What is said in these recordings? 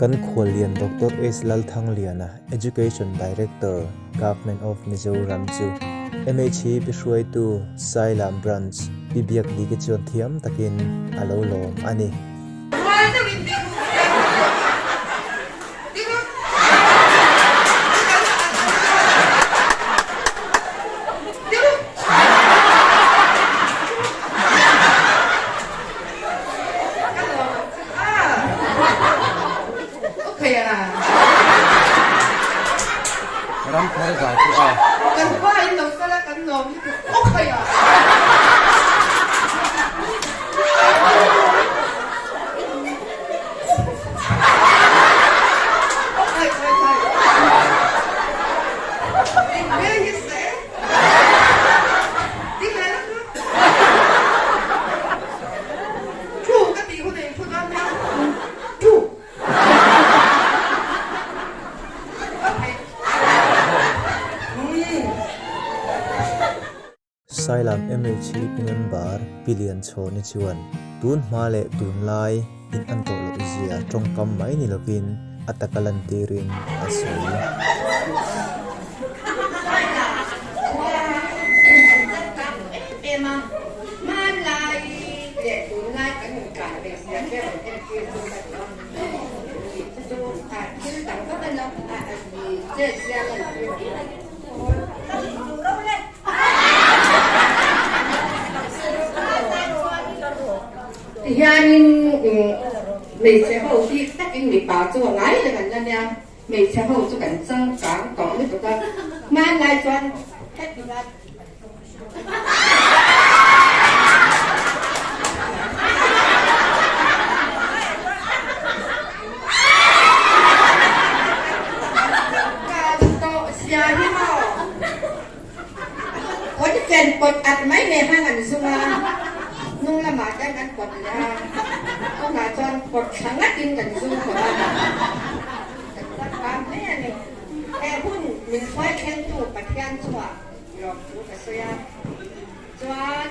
Kan khuallian Doctor S. Lalthangliana, Education Director, Government of Mizoram chu MHIP hruaitu Sailam Branch Pi Biakdiki chuan thiam takin a lo lawm a ni. Ramthar zai chu a. Kan pa in lo kal a kan lawm lutuk okay a. Thu ka tih hun a inphu dawn nia. Thu. Sailam MHP member Pi Lianchhawni chuan tun hma leh tunlai in an tawh loh zia tawngkam mai ni lovin a taka lantirin a sawi. Tihianin hmeichhe ho bik takin mipa chu a ngai reng an la nia, hmeichhe ho chu kan changkang tawh lutuk a, hmanlai chuan heti lai. Fen pawt at mai mai hang an zung a, hnung lamah hian kan pawt leh a, tunah chuan pawt thla ngatin kan zung tawh a, kan changkang hle a ni. He hun min hruai thlengtu Pathian chhuah lawm thu ka sawi a, chuan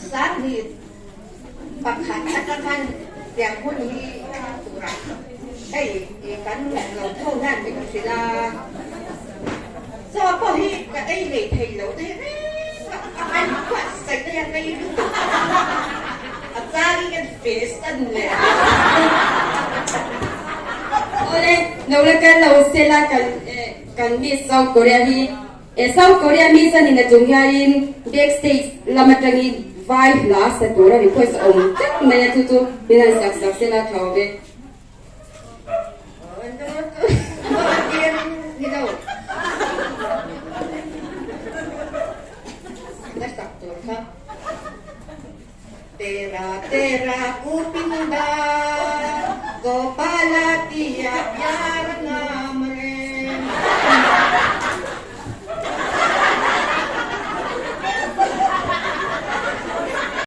Sanghnih pakhat atang khan tiang hun hi a turah hei kan lo tho hian min hrilh a, chaw pawh hi ka ei lei thei lo te reng a, a an buatsaih te hian rei lutuk a changin kan fe san leh a. Awle, lo la kal lo sela kan kan Miss South Korea hi E South Korea mi zanin a chung hianin backstage lam atangin vai hla sa tura request a awm tlat mai a, chu chu min han sak sak sela tha ve. Tera tera Govinda Gopala tiya pyara.